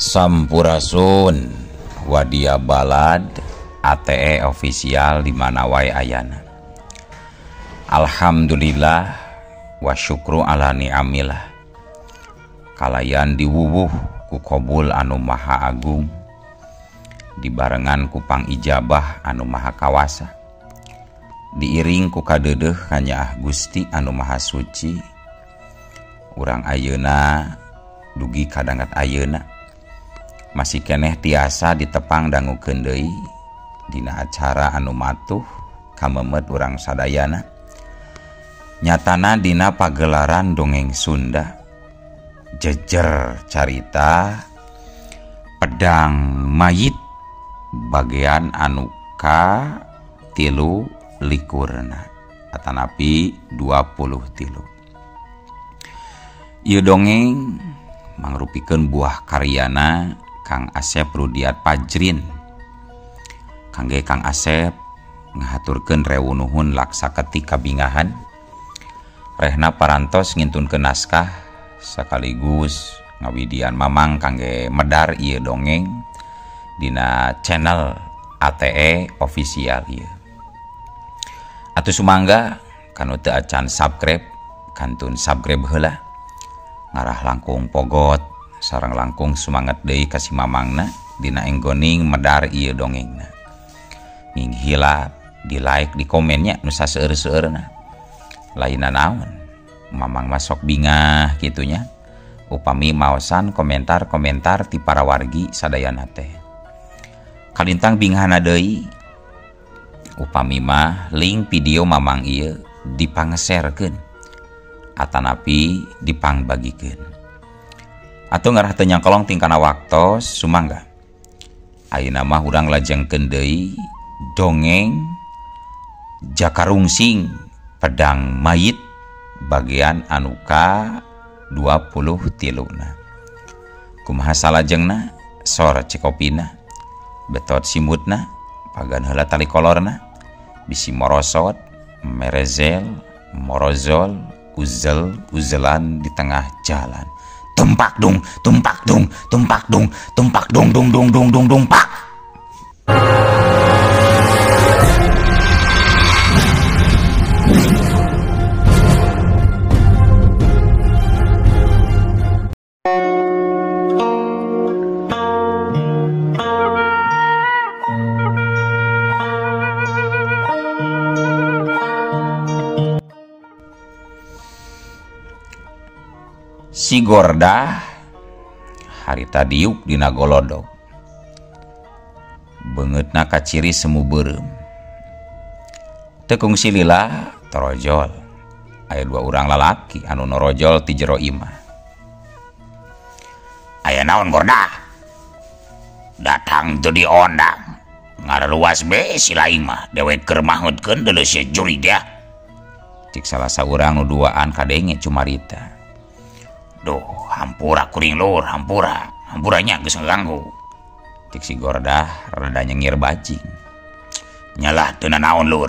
Sampurasun Wadia Balad ATE official di mana wae ayana. Alhamdulillah wa syukru ala ni'amillah. Kalayan diwuwuh ku qabul anu maha agung, dibarengan ku pangijabah anu maha kawasa, diiring ku kadeudeuh kanyaah Gusti anu maha suci. Urang ayeuna dugi kadangat ayeuna masih keneh tiasa ditepang dangukeun deui dina acara anu matuh kamemet urang sadayana, nyatana dina pagelaran dongeng Sunda jejer carita pedang mayit bagian anu ka 23 atanapi 23. Ieu dongeng mangrupikeun buah karyana Kang Asep Rudiat Pajrin. Kangge Kang Asep ngahaturkeun rewu nuhun laksa ketik kabingahan rehna parantos ngintunkeun naskah sekaligus ngawidian mamang kangge medar ieu dongeng dina channel ATE official ieu. Atuh sumangga kanu teu acan subscribe kantun subscribe heula, ngarah langkung pogot sareng langkung sumanget deui ka si mamangna dina enggoning medar ieu dongengna. Ning hilap di like di komennya nu saseueur-seueurna. Lainna naon mamang masok bingah kitunya upami maosan komentar-komentar ti para wargi sadayana teh. Kalintang bingahna deui upami mah link video mamang ieu dipangeserkeun atanapi dipangbagikeun. Atuh ngarah teu nyangkolong tingkana waktos sumangga. Ayeuna mah urang lajengkeun deui dongeng Jaka Rungsing pedang mayit bagian anu ka 23. Kumaha salajengna sor cikopina betot simutna pagan heula tali kolorna bisi morosot merezel morozol uzel uzelan di tengah jalan. Tumpak dung tumpak dung tumpak dung tumpak dung dung dung dung dung dung pak. Si Gordah harita diuk dina golodog, beungeutna kaciri semu beureum. Teu kungsi lila torojol, aya dua urang lalaki anu norojol ti jero imah. Aya naon Gordah? Datang teu diondang, ngaraluas be si laing mah dewek keur mahutkeun deuleu sia jurig dia. Cik salah saurang nu duaan kadenge cumarita. Duh, hampura kuring lur, hampura. Hampuranya geus ngaganggu. Cik si Gordah rada nyengir bajing. Nyalah teu nanaon lur.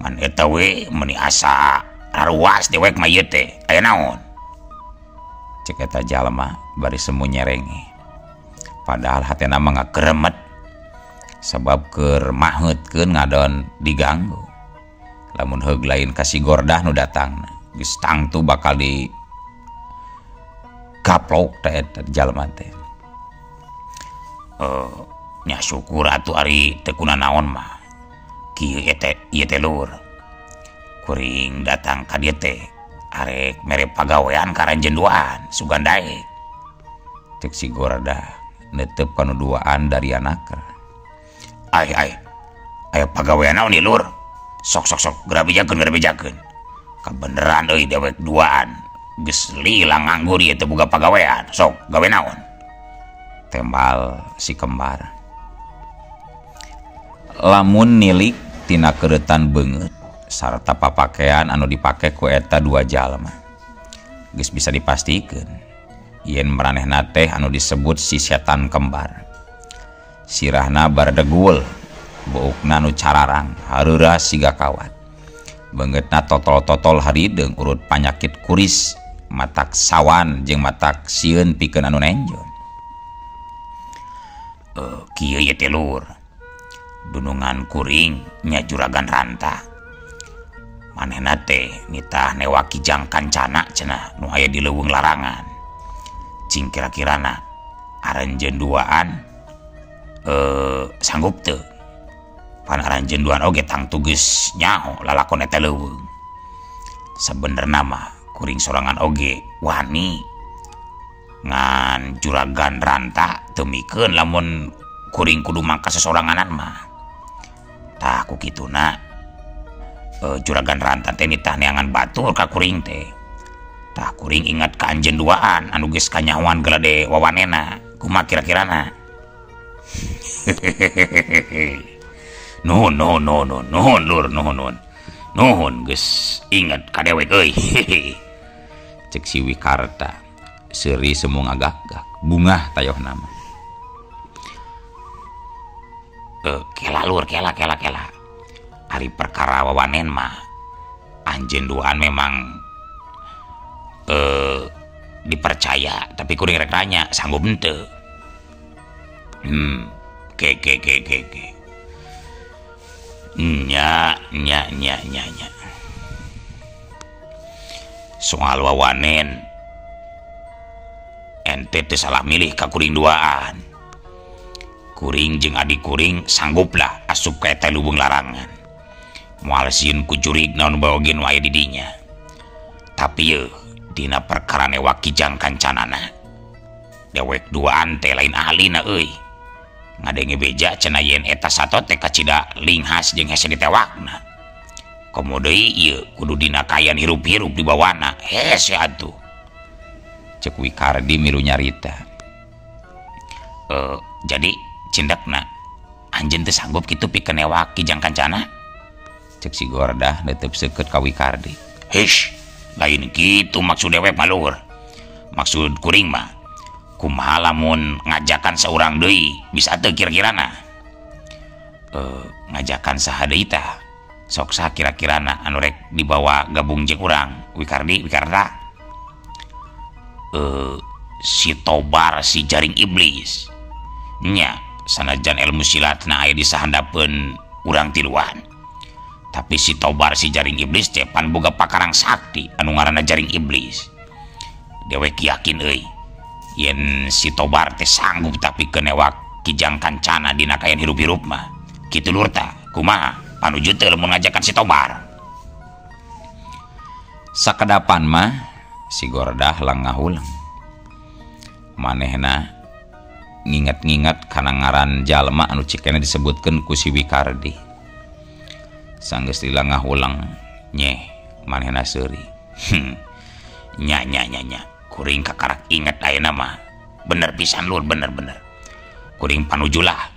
Ngan eta we meuni asa raruas dewek mah ieu teh. Aya naon? Cek eta jalma bari semu nyerenge. Padahal hatena mah ngakeremet sabab keur maheutkeun ngadon diganggu. Lamun heug lain ka si Gordah nu datangna, geus tangtu bakal di gaplok teh eta jalma teh. Nya syukur atuh ari teu kunanaon mah. Kieu eta ieu teh lur. Kuring datang ka dieu teh arek mere pagawean ka ranjeun duaan sugan daek. Cek si Gordah netep kanu duaan dari anaker. Ai ai. Aya pagawean naon ieu lur? Sok sok sok geura bejakeun geura bejakeun. Kabeneran euy dewek duaan. Geus lila nganggur ieu teh boga pagawean. Sok gawe naon? Tembal si kembar. Lamun nilik tina keureutan beungeut sarta papakean anu dipake ku eta dua jalma, geus bisa dipastikeun yen maranehna teh anu disebut si setan kembar. Sirahna bardegul, buukna nu cararang, hareuras siga kawat. Beungeutna totol-totol harideung urut panyakit kuris, matak sawan jeung matak sieun pikeun anu nenjo. Kieu ye teh lur. Dunungan kuring nya juragan ranta. Manehna teh nitah newa kijang kancana cenah nu aya di leuweung larangan. Cing kira-kirana aranjeun duaan sanggup teu? Pan aranjeun duaan oge tangtu geus nyaho lalakon eta leuweung. Sabenerna mah kuring sorangan oge wani ngan juragan ranta teu mikeun lamun kuring kudu mangka sesoranganan mah. Tah ku kituna juragan ranta teh nitah neangan batur ka kuring teh. Tah kuring ingat ka anjeun duaan anu geus kanyahoan gelade wawanena. Kumaha kira-kirana? Nuhun nuhun nuhun nuhun lur nuhun. Nuhun geus inget ka dewek euy. Cek si Wikarta seuri semu ngagak-gak bungah tayohna mah. Kela lur kela kela kela. Ari perkara wawanen mah anjeun duaan memang dipercaya, tapi kuring rek nanya sanggup henteu. Ke ke ke ke ke. Nya nya nya nya nya. Soal wawanen ente teu salah milih ka kuring duaan. Kuring jeung adik kuring sangguplah asup ka eta leuweung larangan. Moal sieun ku jurig naon bae oge nu aya di dinya. Tapi yeuh dina perkara newa kijang kancanana dewek duaan teh lain ahlina euy. Ngadenge beja cenah yen eta sato teh kacida linghas jeung hese ditewakna. Komo deui ieu kudu dina kayan hirup-hirup dibawana hese atuh. Cek Wikardi milu nyarita. Jadi cindekna anjeun teu sanggup kitu pikeun newa kijang kancana? Cek si Gordah netep seukeut ka Wikardi. Hish, lain kitu maksud dewek mah lur. Maksud kuring mah kumaha lamun ngajakan saurang deui bisa teu kira-kirana? Ngajakan saha deui tah? Sok saha kira-kirana anu rek dibawa gabung jeung urang? Wikardi, Wikarda. Si Tobar si jaring iblis. Nya, sanajan ilmu silatna aya di sahandapeun urang tiluan. Tapi si Tobar si jaring iblis teh pan boga pakarang sakti anu ngaranna jaring iblis. Dewek yakin euy yen si Tobar teh sanggup tapi kenewak kijang kancana dina kayan hirup-hirup mah. Kitu lur tah, kumaha panuju teu lamun ngajakan si Tobar. Sakedapan mah si Gordah langahulang. Manehna nginget-nginget kana ngaran jalma anu cikena disebutkeun ku si Wikardi. Sanggeus lila ngahulang nyeh manehna seuri. Nya nya nya nya. Kuring kakarak inget ayeuna mah. Bener pisan lur, bener-bener. Kuring panujulah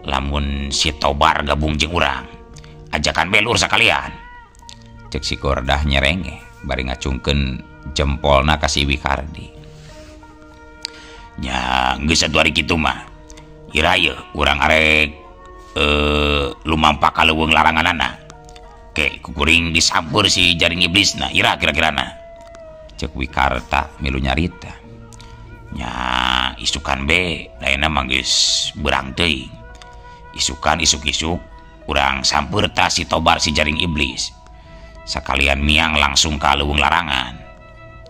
lamun si Tobar gabung jeung urang. Ajakan be lur sakalian. Cek si Gordah nyerenge bari ngacungkeun jempolna ka si Wikardi. Nya geus atuh ari kitu mah. Ira yeuh urang arek lumampak ka leuweung laranganana. Ke ku kuring disampeur si jaring iblisna. Ira kira-kirana. Cek Wikarta milu nyarita. Nya isukan be lainna mah geus beurang teuing. Isukan isuk-isuk urang sampeur tah si Tobar si jaring iblis. Sakalian miang langsung ka leuweung larangan.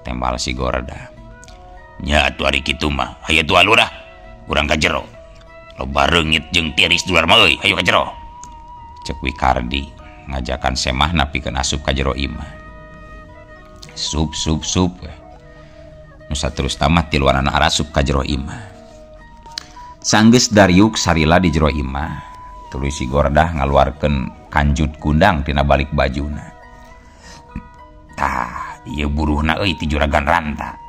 Tembal si Gorda. Nya atuh ari kitu mah hayu atuh alurah urang ka jero. Loba reungit jeung tiris dular mah euy, hayu ka jero. Cek Wikardi ngajakan semahna pikeun asup ka jero imah. Sup sup sup. Nu saterus mah tiluanana arasup ka jero imah. Sanggeus dariuk sarila di jero imah, tuluy si Gordah ngaluarkeun kanjut kundang tina balik bajuna. Tah, ieu buruhna euy ti juragan ranta.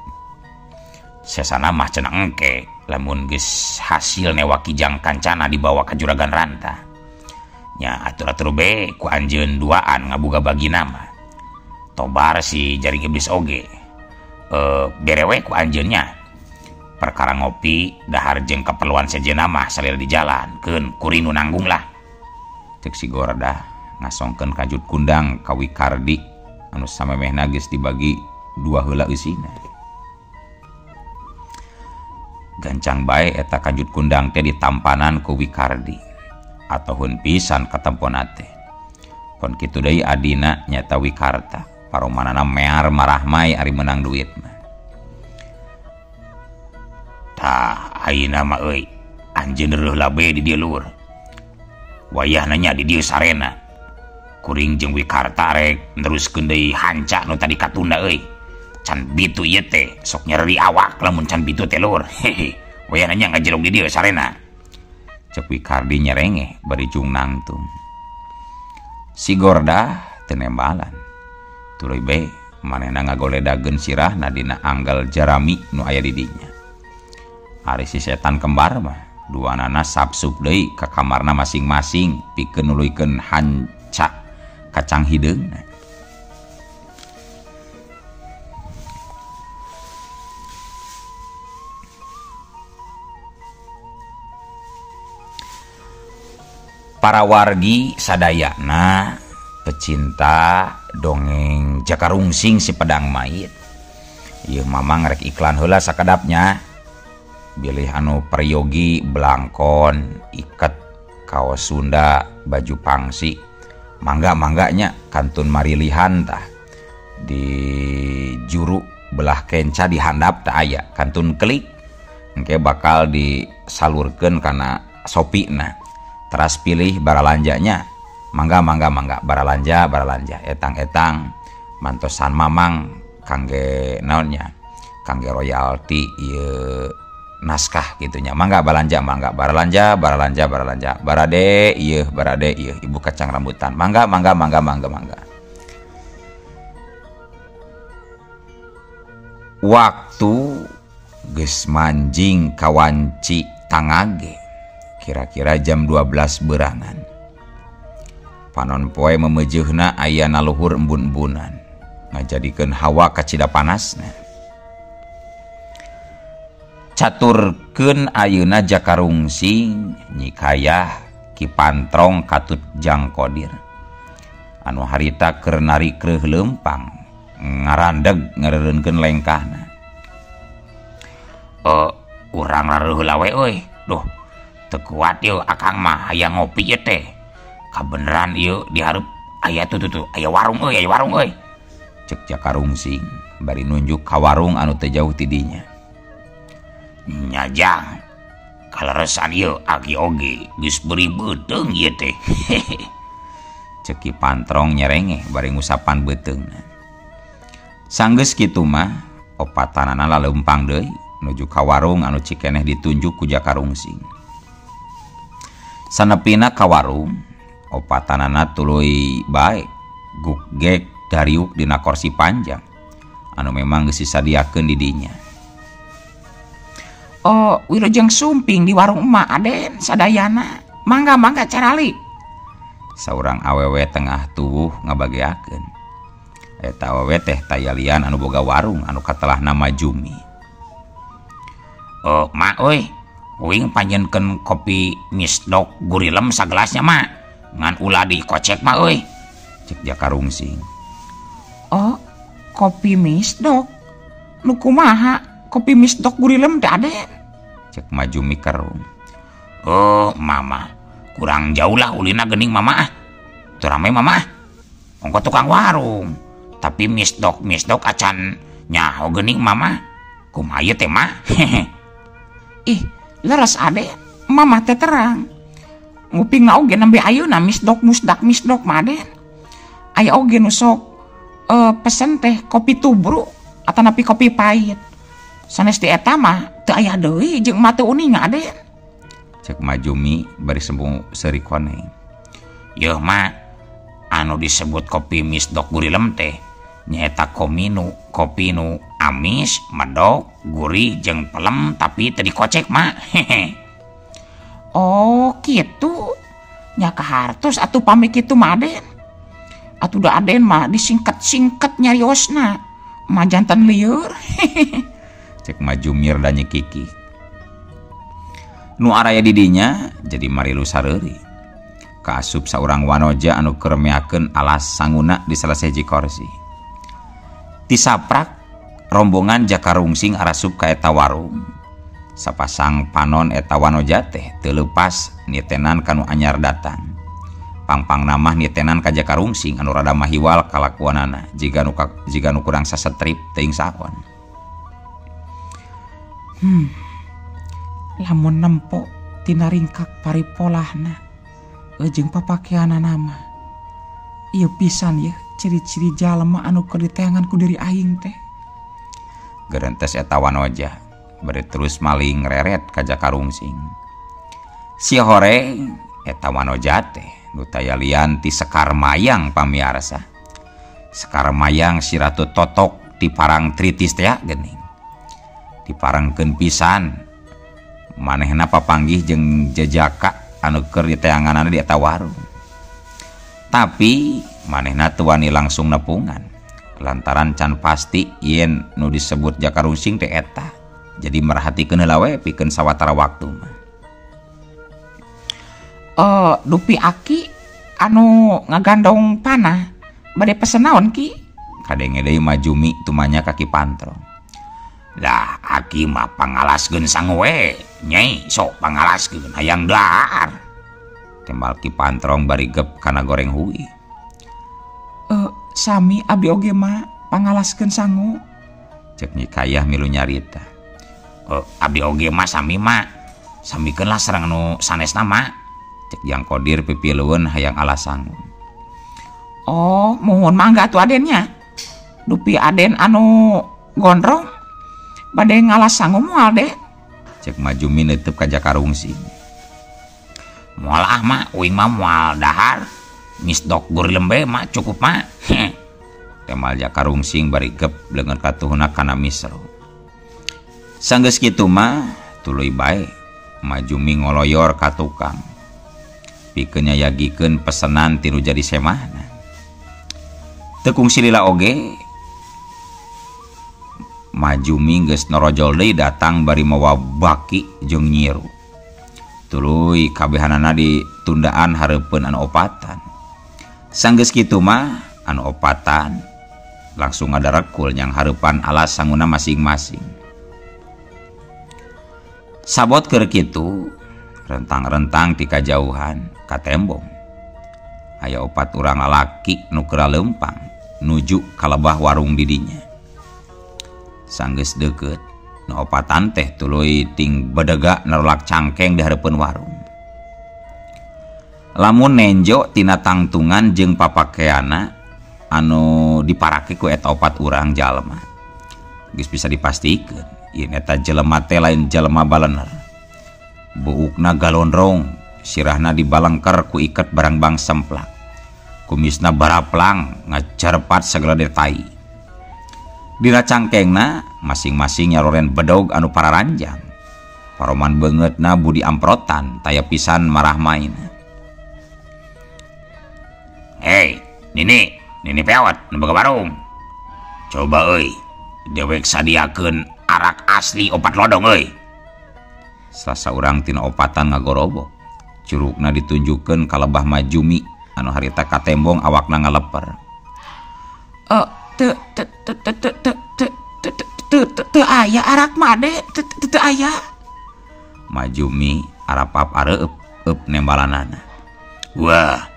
Sesana mah cenah engke lamun geus hasil newa kijang kancana dibawa ka juragan ranta. Nya atur-atur be ku anjeun duaan ngabuga bagina mah. Tobar si jaring iblis oge. Berewe ku anjeunnya. Perkara ngopi dahar jeung keperluan sejenna mah salila di jalan keun kuring nu nanggung lah. Cek si Gordah ngasongkeun kanjut kundang ka Wikardi anu samemehna geus dibagi dua heula eusina. Gancang bae eta kanjut kundang teh ditampanan ku Wikardi. Atohun pisan katempona teh. Pon kitu deui adina nyata Wikarta. Paromanana mear marahmai ari menang duit mah. Tah ayeuna mah euy anjeun reuh labe di dieu luhur. Wayahna nya di dieu sarena. Kuring jeung Wikarta rek neruskeun deui hanca nu tadi katunda euy. Can bitu ieu teh sok nyeri awak lamun can bitu teh luhur. Hehe. Wayahna nya ngajelog di dieu sarena. Cek Wikardi nyerengeh bari jung nangtung. Si Gordah teu nembalan. Tuluy bae manehna ngagoledageun sirahna dina anggal jarami nu aya di dinya. Ari si setan kembar mah duanana sapsup deui ka kamarna masing-masing pikeun nuluykeun hanca kacang hideungna. Para wargi sadayana pecinta dongeng Jaka Rungsing si pedang mayit. Ieu mamang rek iklan heula sakedapnya. Bilih anu peryogi belangkon iket kaos Sunda baju pangsi mangga-mangganya kantun marilihan tah di juru belah kenca dihandap tah aya kantun klik engke bakal disalurkeun kana Shopee-na. Teras pilih baralanjanya mangga mangga mangga baralanja baralanja etang-etang mantosan mamang kangge naonnya kangge royalti ieu naskah gitunya mangga balanja mangga baralanja baralanja baralanja barade ieu barade ieu ibu kacang rambutan mangga mangga mangga mangga mangga. Waktu geus manjing kawanci tangage kira-kira jam 12 berangan. Panon poe memejeuhna aya naluhur embun-embunan ngajadikeun hawa kacida panasna. Caturkeun ayeuna Jaka Rungsing nyikayah Ki Pantrong katut Jang Kodir anu harita keur narikreuh leumpang ngarandeg ngareureunkeun lengkahna. Urang rareuh heula we euy. Duh, teu kuat ieu akang mah hayang ngopi ieu teh. Kabeneran ieu dihareup aya tuh tuh aya warung euy, aya warung euy. Cek Jaka Rungsing bari nunjuk ka warung anu teu jauh ti dinya. Nyajang kaleresan ieu aki oge geus beuri beuteung ieu teh. Cek Ki Pantrong nyerengeh bari ngusapan beuteungna. Sanggeus kitu mah opatanana laleumpang deui nuju ka warung anu cikeneh ditunjuk ku Jaka Rungsing. Sanepina ka warung opatanana tuluy bae gugek dariuk dina korsi panjang anu memang geus disadiakeun di dinya. Oh, wilujeng sumping di warung emak Aden sadayana. Mangga mangga carali. Saurang awewe tengah tuwuh ngabageakeun. Eta awewe teh tayalian anu boga warung anu katelahna Majumi. Oh, mak euy, uing panjenkeun kopi misdok gurilem sagelasnya mak. Ngan ulah dikocek mak euy. Cek Jaka Rungsing. Oh, kopi misdok. Nu kumaha? Kopi misdok gurilem teh Aden. Cek Majumi kerung. Oh, mama, kurang jauh lah ulina gening mama ah. Teu rame mama ah. Ongko tukang warung. Tapi misdok acan nyaho gening mama. Kumaha ieu teh mah? Ih, leres Aden. Mama teh terang. Nguping oge nembe ayeuna misdok musdak misdok mah Aden. Aya oge nu sok pesen teh kopi tubruk atanapi kopi pahit. Sanes di eta mah teu aya deui jeung mah teu uning Aden. Cek Majumi bari sembung seuri koneng. Yeuh mah anu disebut kopi misdok gurilem teh nyaeta kopi nu amis, medok, gurih jeung pelem tapi teu dikocek mah. Hehe. Oh, kitu. Nya kahartos atuh pami kitu mah Aden. Atuh da Aden mah disingket-singket nyariosna. Mah jantan lieur. Cek Majumi rada nyekiki. Nu araya di dinya jadi marilu sareuri. Kaasup saurang wanoja anu keur meakeun alas sanguna di salah sahiji korsi. Tisaprak rombongan Jaka Rungsing arasup ka eta warung. Sapasang panon eta wanoja teh teu leupas nitenan kanu anyar datang. Pangpangna mah nitenan ka Jaka Rungsing anu rada mahiwal kalakuanana jiga nu kurang sasetrip teuing saon. Lamun nempo tina ringkak paripolahna jeung papakeanana mah ieu pisan yeuh ciri-ciri jalma anu keur diteangan ku diri aing teh. Gerentes eta wanoja bari terus maling reret ka Jaka Rungsing. Si horeng eta wanoja teh nu taya lian ti Sekar Mayang pamiarsa. Sekar Mayang si Ratu Totok ti Parang Tritis teh geuning. Diparengkeun pisan manehna papanggih jeung jejaka anu keur diteanganana di eta warung. Tapi manehna teu wani langsung nepungan lantaran can pasti yen nu disebut Jaka Rungsing teh eta. Jadi merhatikeun heula we pikeun sawatara waktu mah. Dupi aki anu ngagandong panah bade pesen naon ki? Kadenge deui Majumi tumanya ka Ki Pantrong. Lah aki mah pangalaskeun sangu we, nyai sok pangalaskeun hayang dahar. Tembal Ki Pantrong bari gep kana goreng hui. Sami abdi oge mah pangalaskeun sangu. Cek Nyi Kayah milu nyarita. Abdi oge mah sami mah samikeun lah sareng nu sanesna mah. Cek Jang Kodir pipilueun hayang alas sangu. Oh, muhun mangga atuh adennya. Dupi aden anu gondrong bade ngalas sangu moal deh. Cek Majumi neuteub ka Jaka Rungsing. Moal ah mah, uing mah moal dahar. Misdok gur lembe mah cukup mah. Temal Jaka Rungsing bari gep leungeun katuhuna kana misro. Sanggeus kitu mah tuluy bae Majumi ngoloyor ka tukang. Pikeun nyayagikeun pesenan ti nu jadi semahna. Teu kungsi lila oge Majumi geus norojol deui datang bari mawa baki jeung nyiru. Tuluy kabehanana ditundaan hareupeun anu opatan. Sanggeus kitu mah anu opatan langsung ngadarekul nyang hareupan alas sanguna masing-masing. Sabot keur kitu rentang-rentang ti kajauhan ka tembong. Aya opat urang lalaki nu keur leumpang nuju ka lebah warung didinya. Sanggeus deukeut nu opatan teh tuluy ting bedega narolak cangkeng di hareupeun warung. Lamun nenjo tina tangtungan jeung papakeana anu diparake ku eta opat urang jalma. Geus bisa dipastikeun yen eta jelema teh lain jelema balener. Buukna galondrong, sirahna dibalengker ku iket barangbang semplak. Kumisna baraplang ngacarpat segala detai. Dina cangkengna masing-masing nyaroren bedog anu pararanjang. Paroman beungeutna budi amprotan taya pisan marah main. Hei, Nini, Nini pewat nu boga warung. Coba euy, dewek sadiakeun arak asli opat lodong euy. Salasa urang tina opatan ngagorobok. Curugna ditunjukkeun ka lebah Majumi anu harita katembong awakna ngaleper. Teu teu teu teu teu teu teu teu aya arak mah de, teu aya. Majumi arapap areup eup nembalanana. Wah,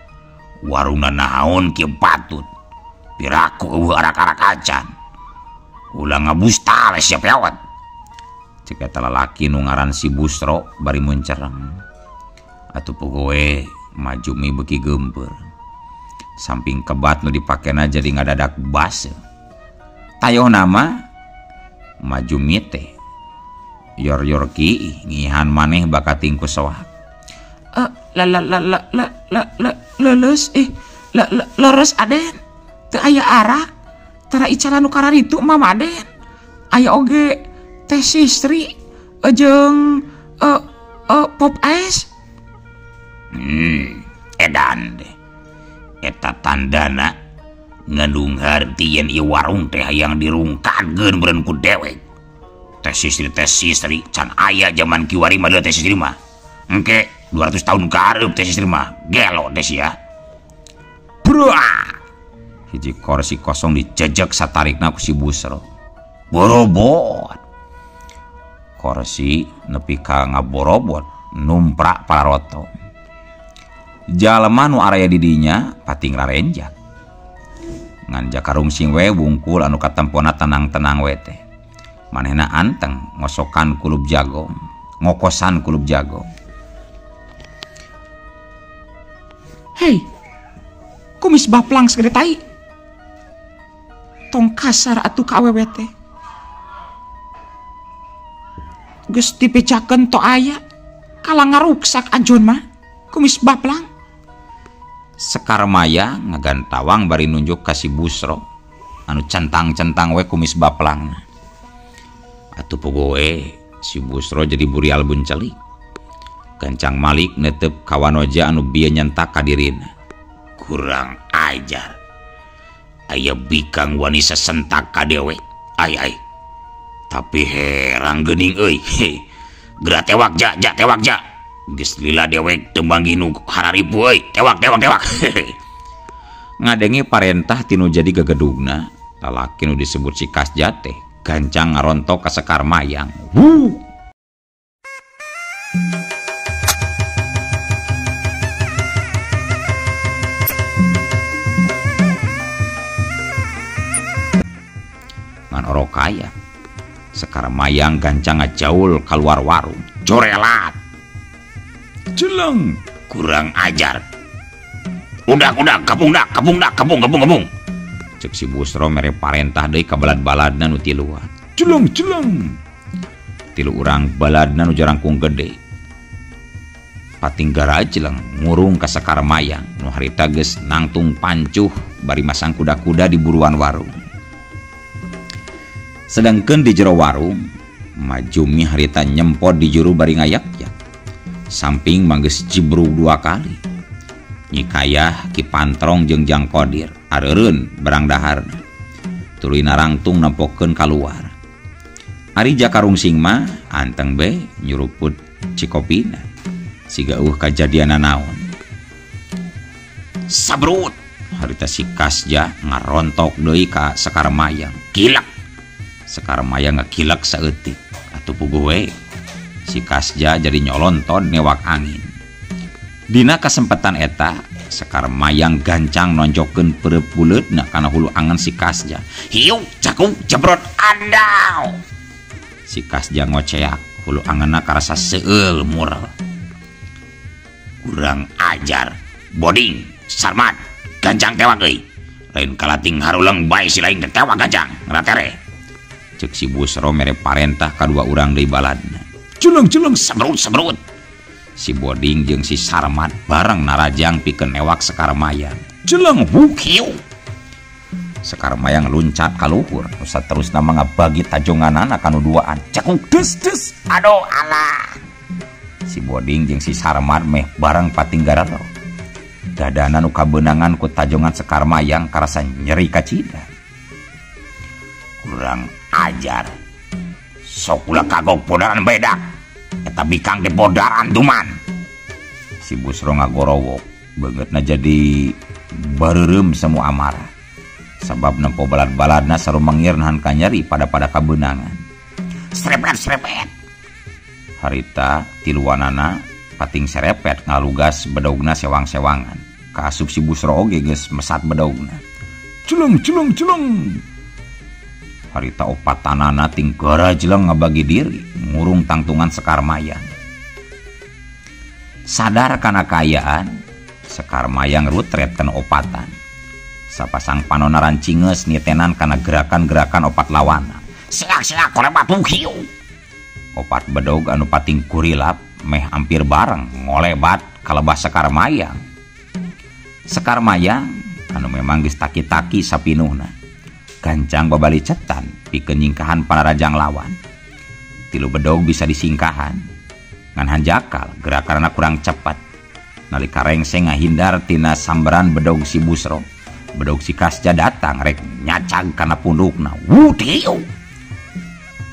warungna naon kieu patut. Piraku eueuh arak-arak acan. Ulah ngabusta we sia pewat. Cek eta lalaki nu ngaran si Busro bari muncereng. Atuh pogoe Majumi beuki geumpeur. Samping kebat nu dipakena jadi ngadadak baseuh. Tayoh nama Majumi teh yor-yor ki ngihan maneh bakating ku soak. La la la la la la la leuleus ih la leres aden. Teu aya arak. Tara icalan nu kararitu mah aden. Aya oge teh sistri jeung pop ice. Edan deh. Eta tandana ngandung harti yen ieu warung teh hayang dirungkadkeun beureun ku dewek. Teh sistri can aya jaman kiwari mah teh sistri mah. Engke 200 tahun ka hareup teh sistri mah gelo teh sia. Bruah. Hiji kursi kosong dijejek satarikna ku si Busro. Borobot. Korsi nepi ka ngaborobot numprak pararoto. Jalma nu araya di dinya pating rarenjak. Ngan Jaka Rungsing we wungkul anu katempona tenang-tenang we teh. Manehna anteng ngosokan kulub jago, ngokosan kulub jago. Hei, kumis baplang segede tai. Tong kasar atuh ka awewe teh. Geus dibejakeun to aya, kala ngaruksak anjeun mah, kumis baplang. Sekar Maya ngagantawang bari nunjuk ka si Busro anu centang-centang we kumis baplangna. Atuh pogo we si Busro jadi burial buncelik. Gancang Malik netep ka wanoja anu bieu nyentak ka dirina. Kurang ajar. Aya bikang wani sasentak ka dewe. Ai ai. Tapi herang geuning euy. Geura tewak ja, ja tewak ja. Geus lila dewek teu manggih nu hararipu euy. Tewak tewak tewak. Ngadenge parentah tinu jadi gegedugna, lalaki nu disebut si Kasja teh gancang ngarontok ka Sekar Mayang. Wuh. Ngan orokaya Sekar Mayang gancang ngajaul keluar warung. Corelat. Jeleng, kurang ajar. Udah, udah, kepung dah, kepung dah, kepung, kepung, kepung. Cek si Busro mere parentah deui ka balad-baladna nu tiluan. Jeleng, jeleng. Tilu urang baladna nu jarangkung gede. Pating garajeleng ngurung ka Sekar Mayang nu harita geus nangtung pancuh bari masang kuda-kuda di buruan warung. Sedangkeun di jero warung, Majumi harita nyempot di juru bari ngayak-yak. Samping manggeus jibrug dua kali. Nyi Kayah, Ki Pantrong jeung Jang Kodir areureun barang daharna. Tuluy narangtung nempokeun kaluar. Ari Jaka Rungsing mah anteng be nyuruput cikopina. Siga eueuh kajadianna naon. Sabrut harita si Kasja ngarontok deui ka Sekar Mayang. Kilak. Sekar Mayang ngakilak saeutik. Atuh puguh we. Si Kasja jadi nyolonton newak angin. Dina kesempatan eta Sekar Mayang gancang nonjokeun peureub buleutna kana hulu angen si Kasja. Hiuk cakung jebrot andau. Si Kasja ngoceak, hulu angenna karasa seueul murel. Kurang ajar. Boding, Sarmat, gancang tewak euy. Lain kalating haruleng bae si lain tewak gancang, ngaratere. Cek si Busro mere parentah kadua urang deui baladna. Jeleng-jeleng sebrut-sebrut. Si Boding jeung si Sarmat bareng narajang pikeun newak Sekar Mayang. Jeleng hukiu. Sekar Mayang luncat ka luhur, nu saterusna mah ngabagi tajonganana ka nu duaan. Cekuk des des. Aduh alah. Si Boding jeung si Sarmat meh bareng patinggararo. Dadana nu kabeunangan ku tajongan Sekar Mayang karasa nyeri kacida. Kurang ajar. Sok ulah kagok podaran bedak. Eta bikang di podaran duman. Si Busro ngagorowok, beungeutna jadi bareureum semua amarah. Sabab nempo balad-baladna sarumengir nahan kanyeri pada-pada kabeunangan. Serepet serepet. Harita tiluanana pating serepet ngalugas bedogna sewang-sewangan. Kaasup si Busro oge geus mesat bedogna. Jeleng jeleng jeleng. Harita opatanana ting garajeleng ngabagi diri ngurung tangtungan Sekar Mayang. Sadar kana kaayaan, Sekar Mayang rutret kana opatan. Sapasang panona rancingeus nitenan kana gerakan-gerakan opat lawana. Seak-seak kolebat hiu. Opat bedog anu pating kurilap meh hampir bareng ngolebat kalebah Sekar Mayang. Sekar Mayang anu memang geus taki-taki sapinuhna. Gancang babali cetan pikeun nyingkahan panarajang lawan. Tilu bedog bisa disingkahan. Ngan hanjakal gerakanna kurang cepat. Nalika rengseng ngahindar tina sambaran bedog si Busro. Bedog si Kasja datang rek nyacag kana pundukna. Wuh tiu.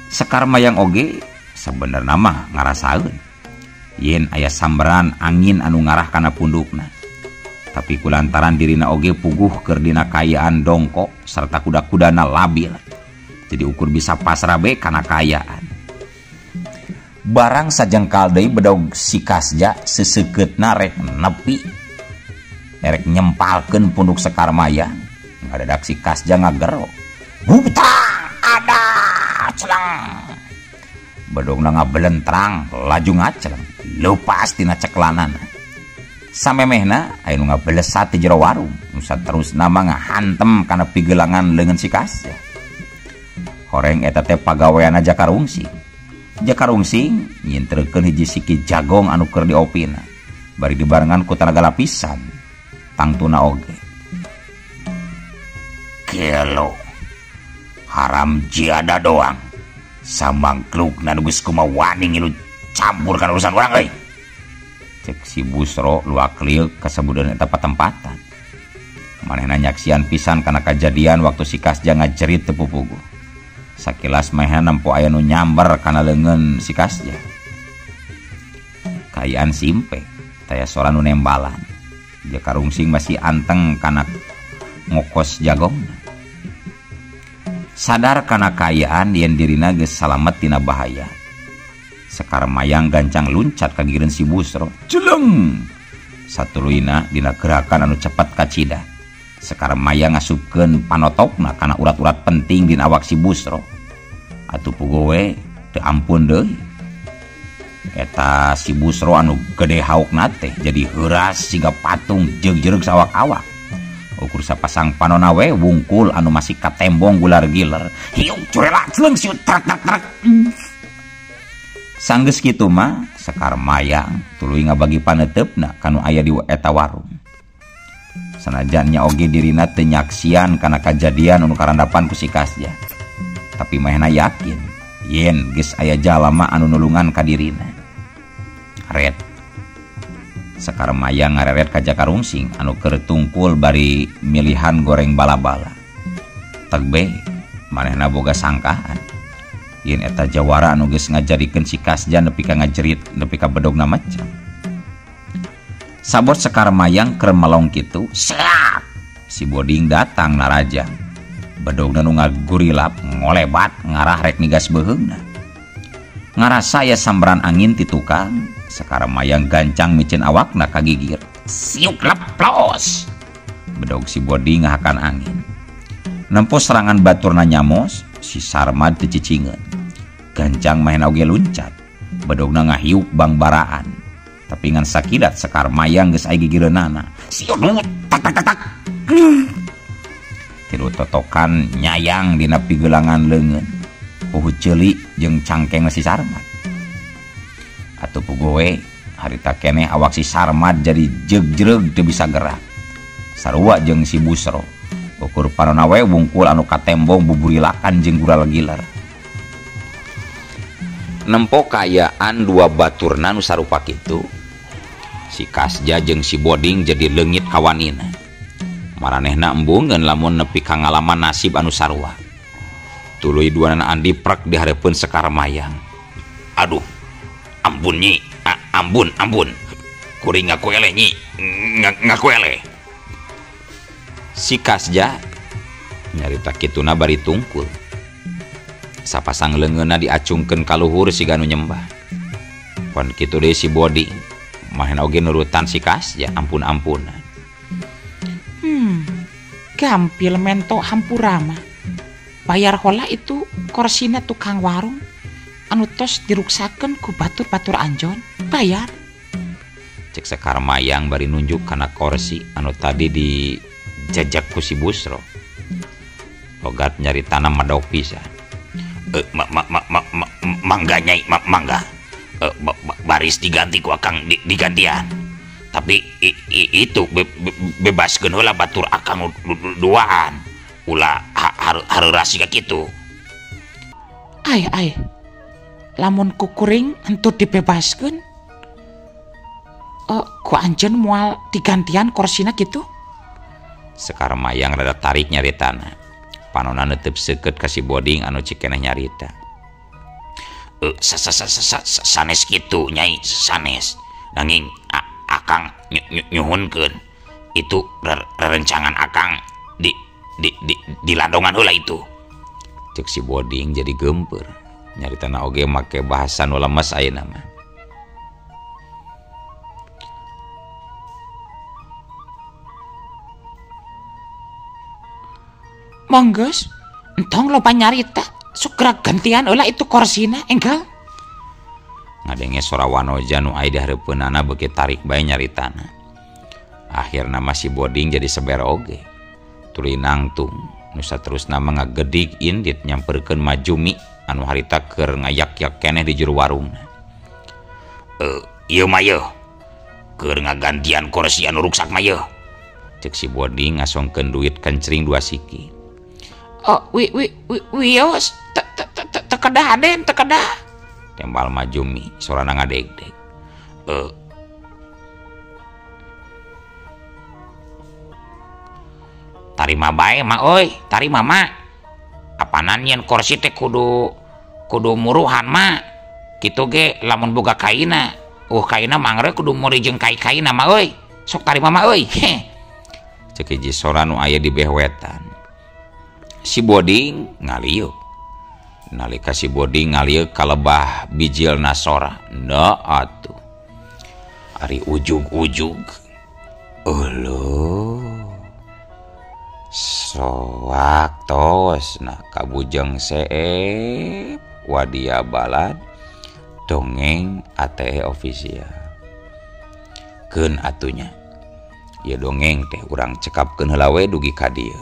Sekar Mayang oge sebenarna mah ngarasaeun yen aya sambaran angin anu ngarah kana pundukna. Tapi kulantaran dirina oge puguh keur dina kaayaan dongkok serta kuda-kudana labil. Jadi ukur bisa pasrah be kana kaayaan. Barang sajengkal deui bedog si Kasja seseukeutna rek nepi rek nyempalkeun punduk Sekar Mayang. Ngadadak si Kasja ngagero. Butang ada celeng. Bedogna ngabelentrang laju ngaceleng lepas tina ceklanana. Samemehna aya nu ngabelesat di jero warung nu saterusna mah ngahantem kana pigelangan leungeun si Kasja. Horeng eta teh pagaweanna Jaka Rungsing. Jaka Rungsing nyinterkeun hiji siki jagong anu keur diopina bari dibarengan ku tanaga lapisan tangtuna oge. Gelo haram jiada doang samangklukna nu geus kumaha wani ngilu campur kana urusan urang euy. Cek si Busro luak liuk kasabudeun eta patempatan. Manehna nyaksian pisan kana kajadian waktu si Kasja ngajerit teu pupuguh. Sakilas manehna nempo aya nu nyamber kana leungeun si Kasja. Kaayaan simpe taya sora nu nembalan. Jaka Rungsing masih anteng kana ngokos jagongna. Sadar kana kaayaan yen dirina geus salamet tina bahaya. Sekar Mayang gancang luncat ka gigireun si Busro. Jeleng! Satuluyna dina gerakan anu cepet kacida. Sekar Mayang ngasupkeun panotokna kana urat-urat penting dina awak si Busro. Atuh puguh we teu ampun deui. Eta si Busro anu gede haukna teh jadi heuras siga patung jeug-jereug sawak-awak. Ukur sapasang panona we wungkul anu masih katembong gular giler. Hiuk curela celeng siut trak trak trak. Sanggeus kitu mah Sekar Mayang tuluy ngabagi paneuteup-na kanu aya di eta warung. Sanajan nya oge dirina teu nyaksian kana kajadian anu karandapan ku si Kasja. Tapi manehna yakin yen geus aya jalma anu nulungan ka dirina. Red. Sekar Mayang ngareret ka Jaka Rungsing anu keur tungkul bari milihan goreng bala-bala. Tegbe manehna boga sangkaan yen eta jawara anu geus ngajadikeun si Kasja nepi ka ngajerit nepi ka bedogna macam. Sabot Sekar Mayang keur melong kitu, seak si Boding datang narajang. Bedogna nu ngagurilap ngolebat ngarah rek nigas beuheungna. Ngarasa aya sambaran angin ti tukang, Sekar Mayang gancang micin awakna ka gigir. Siuk leplos. Bedog si Boding ngahakan angin. Nempo serangan baturna nyamos, si Sarmad teu cicingeun. Gancang manehna oge luncat. Bedogna ngahiuk bangbaraan. Tapi ngan sakidat Sekar Mayang geus aya gigireunana. Siuk tak tak tak tak. Tilu totokan nyayang dina pigelangan leungeun. Puhu ceuli jeung cangkeng si Sarmad. Atuh puguh we harita keneh awak si Sarmad jadi jeug-jereug teu bisa gerak. Sarua jeung si Busro. Ukur panona we wungkul anu katembong buburilakan jeung gural giler. Nempo kaayaan dua baturna nu sarupa kitu, si Kasja jeung si Boding jadi leungit kawanina. Maranehna embungeun lamun nepi ka ngalaman nasib anu sarua. Tuluy duanana andi prek di hareupeun Sekar Mayang. Aduh, ampun nyi, ampun, ampun. Kuring ngaku eleh nyi, ngaku eleh. Si Kasja nyarita kituna bari tungkul. Sapasang leungeunna diacungkeun ka luhur siga nu nyembah. Pon kitu deui si Boding, manehna oge nurutan si Kasja ampun-ampunan. Gampil mento hampura mah. Bayar hola itu korsina tukang warung anu tos diruksakeun ku batur-batur anjon, bayar. Cek Sekar Mayang bari nunjuk kana korsi anu tadi dijajak ku si Busro. Logat nyaritana medok pisan. Mangga nyai, mangga. Baris diganti ku akang digantian. Tapi itu bebaskeun heula batur akang duaan. Ulah hareuras siga kitu. Ai ai. Lamun kukuring henteu dibebaskeun, ku anjeun moal digantian korsina kitu. Sekar Mayang rada tarik nyaritana. Panona neuteub seukeut ka si Boding anu cikeneh nyarita. Sanes kitu nyai, sanes. Nanging akang nyuhunkeun itu rerencangan akang di landongan heula itu. Cek si Boding jadi gempeur. Nyaritana oge make bahasa nu lemes ayeuna mah. Monggo, entong loba nyarita, sok gerak gantian heula itu korsina enggal. Ngadenge sora Wanoja nu aya di hareupeunana beuki tarik bae nyaritana. Akhirna mah si Boding jadi seber oge. Tuluy nangtung nu saterusna mah ngagedig indit nyamperkeun Majumi anu harita keur ngayak-yak keneh di jero warungna. Ieu mah yeuh keur ngagantian kursi anu ruksak mah yeuh. Cek si Boding ngasongkeun duit kencring 2 siki. Oh, wi wi wi wios teu kedah Aden, teu kedah. Tembal Majumi sorana ngadegdeg. Tarima bae mah euy, tarima mah. Apanan nyeun kursi teh kudu muruhan mah. Kitu ge lamun boga kaina, kaina mangre kudu muri jeung kai-kaina mah euy. Sok tarima mah euy. Cek hiji sora nu aya di behwetan. Si Boding ngalieu. Nalika si Boding ngalieu kalebah bijilna sora. Da atuh. Ari ujug-ujug. Euleuh. Soak tos nah kabujeng seep wadia balad dongeng ATE official. Keun atunya. Ieu dongeng teh urang cekapkeun heula we dugi ka dieu.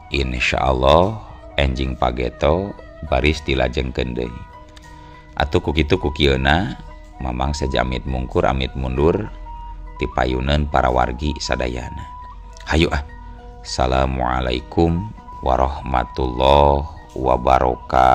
Insyaallah enjing pageto baris dilajengkeun deui. Atuh ku kitu ku kieuna Mamang sajamit mungkur amit mundur ti payuneun para wargi sadayana. Hayu ah. Assalamualaikum warahmatullahi wabarakatuh.